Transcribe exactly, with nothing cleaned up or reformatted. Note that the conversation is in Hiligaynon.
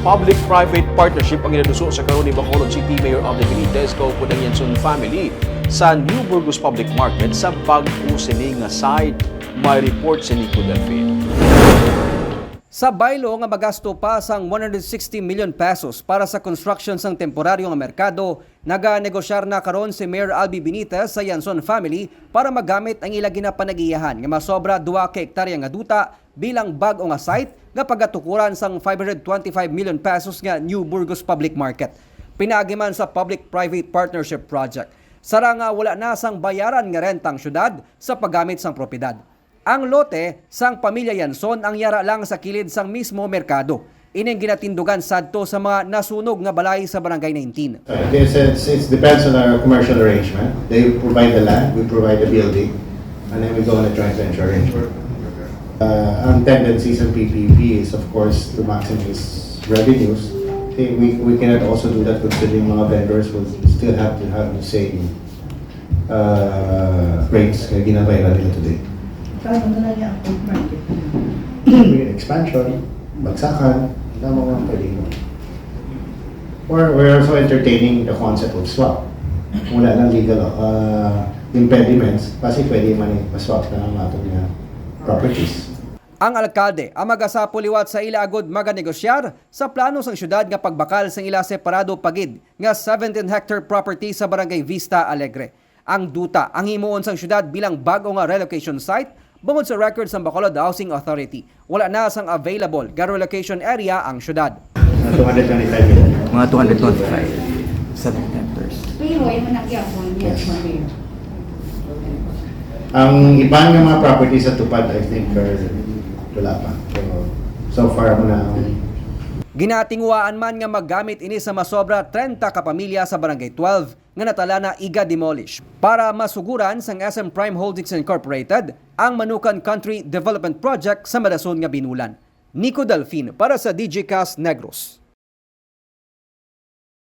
Public-private partnership ang ginaduso sa karon ni Bacolod City Mayor Alvin Benitez kauban ang Yanson family sa New Burgos Public Market sa bag-o sini nga site. May report si Nico Delfin. Sa baylo nga magasto pa sang one hundred sixty million pesos para sa construction sang temporaryo nga merkado, naganegosyar na karon si Mayor Albi Benitez sa Yanson family para magamit ang ila ginapanag-iyahan nga masobra dua ka hektarya nga duta bilang bag-o nga site nga pagatukuran sang five hundred twenty-five million pesos nga New Burgos Public Market. Pinaagi man sa public-private partnership project, sarang nga wala na sang bayaran nga renta ang syudad sa paggamit sang propiedad. Ang lote sang pamilya Yanson ang yara lang sa kilid sang mismo merkado. Ining ginatindugan sadto sa mga nasunog nga balay sa Barangay nineteen. Uh, This is, it depends on our commercial arrangement. They provide the land, we provide the building, and then we go on a joint venture arrangement. Uh, ang tendency sa P P P is, of course, to maximize revenues. Okay, we, we cannot also do that considering mga vendors will still have to have the same uh, rates nga ginabayaran nila today. Paano na lang yung food market? Expansion, bagsakan, ang mga pwede mo. Or we're also entertaining the concept of swap. Kung wala lang legal uh, impediments, kasi pwede man i-swap na ang ato nga properties. Ang alkalde ang magasapol liwat sa ila agud maganegosyar sa plano sang syudad nga pagbakal sang ila separado pa gid nga seventeen hectare property sa Barangay Vista Alegre. Ang duta ang himuon sang syudad bilang bag-o nga relocation site bungod sa record sang Bacolod Housing Authority. Wala na sang available nga relocation area ang syudad. Mga two hundred twenty-five million. Mga two hundred twenty-five sa hectares. Pero yung nagyapon niya, Yes. Mayor. Ang iban nga mga properties sa Tupad, I think, are wala pa. So, so far mo na ang Ginatinguhaan man nga magamit ini sa masobra treinta ka pamilya sa Barangay twelve nga natala na iga-demolish para masuguran sang S M Prime Holdings Incorporated ang Manukan Country Development Project sa madason nga binulan. Nico Delfin para sa D J Cast Negros.